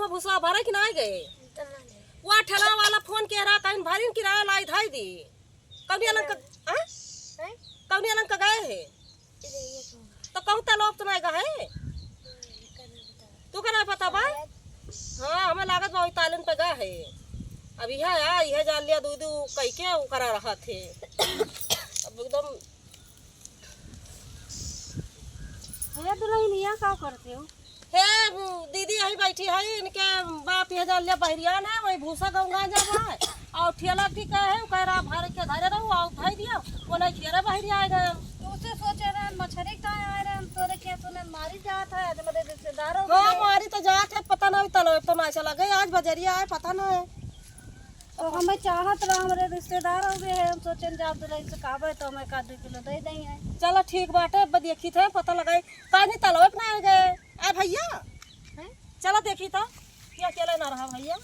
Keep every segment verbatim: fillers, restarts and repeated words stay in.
भूसा भरे कि नाहीं गए? वो ठेला वाला फोन किहे रहा, कहिन भरिन किराया लाई धई दी। कौनी अलंग का, हाँ? हैं? कौनी अलंग का गए है? तो कहूँ तलोब तो नाहीं गए? तू का नाहीं पता बा? हाँ, हमें लागत बा वही तालन पे गए है। अब यह आ, यह जान लिया, दू दू कई के ओकरा रहा थे। अब एकदम हे दुल्हनिया, का करते हो? हे दीदी, यही बैठी है, इनके बाप ये जान ले बहरियान है, वही भूसा गंगा जाबा है। और ठेला ठीक है, कह रहा भर के धरे रहू, और धई दिया, वो नहीं खेरे बहरिया आए गए। तो उसे सोचे रहे, मछरी का आए रहे, हम तोरे खेत में मारी जात है, आज मेरे रिश्तेदारों हाँ, के। मारी तो जात है, पता नहीं तलो, तो ना चला गए, आज बजरिया आए, पता नहीं। तो हमें चाहत रहा, हमरे रिश्तेदार हो गए हैं, हम सोचेन जब दुल्हन से कहबे तो हमें का दू किलो दे देंगे। चलो ठीक बाटे, अब देखी थे, पता लगाई, काहे तलवे पे ना आ गए। ए भैया, हैं? चलो देखी तो, ये अकेले ना रहा भैया,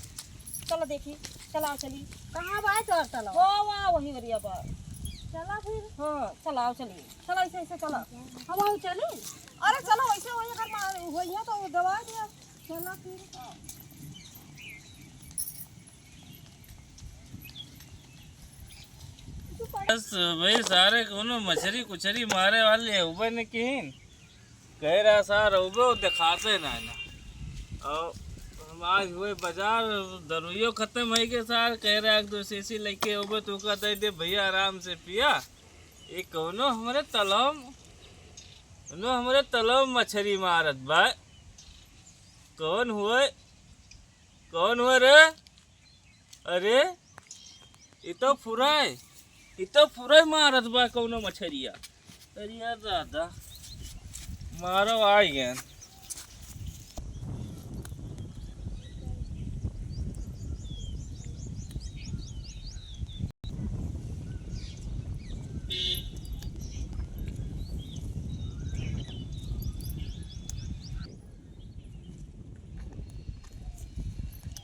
चलो देखी, चलाओ चली। कहाँ बा तोर तलवा? वो, वो, वही वरिया बा। चला फिर। हाँ, चलाओ चली, चलो ऐसे, ऐसे चलो। हम आओ चली। अरे चलो, वैसे वही अगर मा-, होइया तो दवा दिया। चलो फिर। बस भाई, सारे कोनो मछरी कुछरी मारे वाले उबे न किन। कह रहा सार उबे, वो दिखाते ना ना। और हम आज हुए बाजार, दरुइयो खत्म है के सार, कह रहा एक दो शीशी लेके उबे, तू का दे दे भैया, आराम से पिया। ये कोनो हमरे तलम, कोनो हमरे तलम मछरी मारत बा। कौन हुए? कौन हुए रे? अरे, इ तो फुराय, इ तो फुराय मारत बा कौनो मछरिया। अरे यार दादा, मारो आई गए।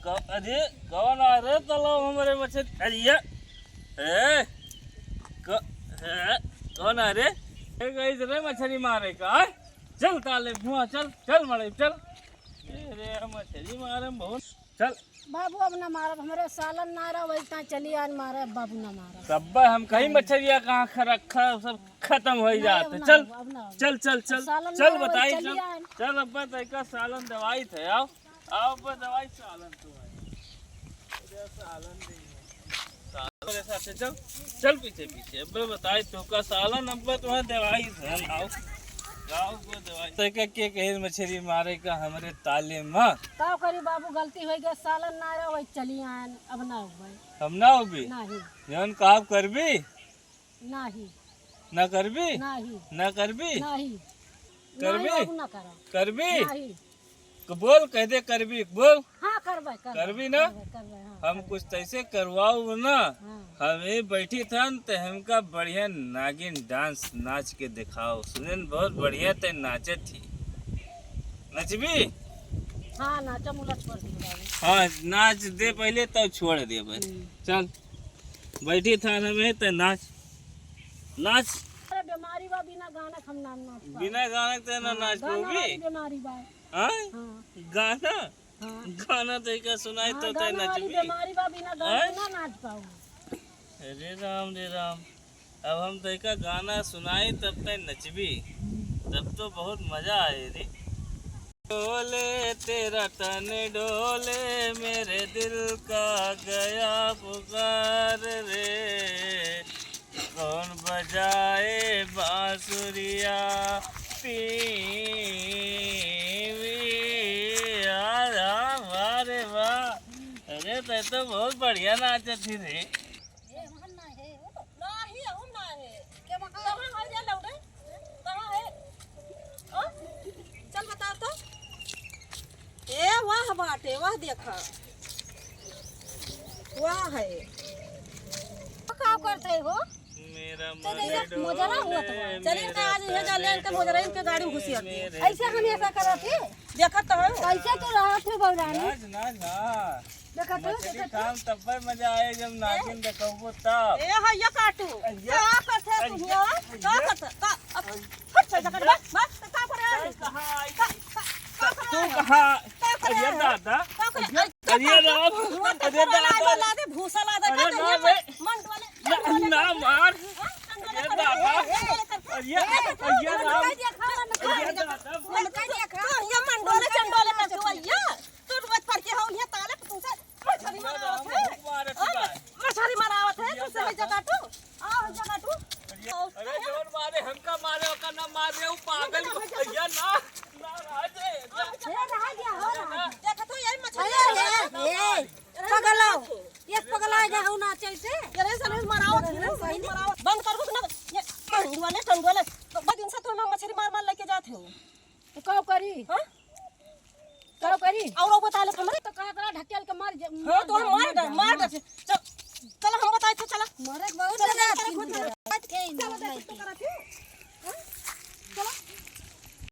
क-, अरे, कौन आ रे तलाव हमरे मछरी? अरे, ये, ए, क-, ए, कौन आ रे? ए, गई रे मछरी मारे का, आय? चल ताले धुआं, चल, चल मड़ई, चल। ए रे, मछरी मारे में बहुत, चल। बाबू, अब ना मारब, हमरे सालन ना रहा, वही ताई चली आन मारे, अब बाबू ना मारब। तब्बे हम कहीं नहीं। मछरिया कहाँ ख-, रखा, सब खत्म हो नहीं, जाते। अब ना चल, अब ना होई। चल, चल, चल, सालन चल, ना होई, बताई, चली चल, आन। चल, अब्बा, तैका सालन दवाई थे, आओ, आओ, अब्बा, दवाई सालन तू आई। अरे, सालन दे। सालन के साथे चल, चल पीछे, पीछे, अब्बा, बताई, तू का सालन, अब्बा, तुम्हें दवाई थे, आओ, आओ, अब्बा, दवाई। तैका के कहे मछरी मारे का हमरे ताले में? का करी बाबू, गलती हो गई, सालन ना रहा, वही चली आन, अब ना होई। हम ना होबी? नाही। जौन कहब करबी? नाही। ना करबी? नाही। ना करबी? नाही। करबी? नाही, बाबू, ना करा। करबी? नाही। क-, बोल, कह दे करबी, बोल। हाँ, करबे, करबे, करबी ना? करबे, करबे, हाँ, हम करबे। कुछ तैसे करवाओ ना। हाँ। हम ये बैठी थन, तो हमका बढ़िया नागिन डांस नाच के दिखाओ। सुनेन बहुत बढ़िया ते नाचे थी। नचबी? हाँ, नाचा मुला छोड़ दे बाबू। हाँ, नाच दे पहले, तब छोड़ दे बे। हम्म। चल, बैठी थान में ते नाच, नाच। अरे, बीमारी बा, बिना गाना के हम ना नाच पाऊ। बिना गाना के ते ना हाँ, नाच गाना पाऊबी? वाली बीमारी बा। हाँ? हाँ। गाना? हाँ। गाना तैका सुनाई हाँ, तो तै गाना वाली नचबी? बीमारी बा, बिना गाना आय? ना नाच पाऊ। अरे राम रे राम, अब हम तैका गाना सुनाई तब तै नचबी, तब तो बहुत मजा आए रे। डोले तेरा तन डोले, मेरे दिल का गया पुकार रे। कौन बजाए बांसुरिया, पीवी। आ, आ, वाह रे वाह। अरे, तै तो बहुत बढ़िया नाचत ही रे। ए, वहाँ ना है, वो तो ना ही, हम ना है। क्या वहाँ? कहाँ है रे लौड़े? कहाँ है? हाँ? चल बताओ तो। ए, वाह बाटे, वाह देखा। वाह है। का करते हो? मेरा तो देखा, मन मोजरा हुआ तो डोले, चलिए, मेरा आज ये जान ले, इनके मोजरा, इनके गाड़ी में घुसिया दिए। मेरे ऐसे हम ऐसा करत ही? देखत तो हो। कैसे तो रहत हो बौरानी? नाच, नाच, हाँ। देखत हो, मछली देखत हो। खाम तब्बे मजा आए जब नागिन देखबो तब। ए, हाँ, ये काटू। अय्या। का करते तू अय्या। यहाँ? का अय्या। करते? का, अब फट से जगह बस, बस, तो का करे? कहाँ आई? का, का, का करे? तू कहाँ? का करे? अय्या दादा। का अरे राम, अरे दादा। ला दे, भूसा ला दे, अरे ना, मंडोले, ना, ना मार। अरे दादा। अरे, अरे राम। अरे दादा। तू ये मंडोले चंडोले में तू आइया। तू रोज पर के हो, ये ताले पे तू से मछरी मरावत है। मछरी मरावत है, तू से जगह तू। आ, जगह तू। अरे जवन मारे, हमका मारे, ओका ना मारे, वो पागल भैया ना, ना, ना, ना। देखा तो यही मछली अरे, ए, ए, पगलाओ, ये पगला है, हऊ ना चलते। अरे, सर, मराओ, मराओ। बंद कर, रुक ना। ये टंडुआ ने, टंडुआ ने। तो बड़े दिन से तो ना मछली मार, मार लेके जाते हो। तो का करी? हाँ? का करी? और वो बता ले हमरे। तो कहा तोरा ढकेल के मार जे-, हाँ, तो हम मार दे, मार दे। चल, चल, हम बताई थे, चला। मरे के बहुत चला, जगह चला, थी खुद मुझे। चला, चला, चला, चला।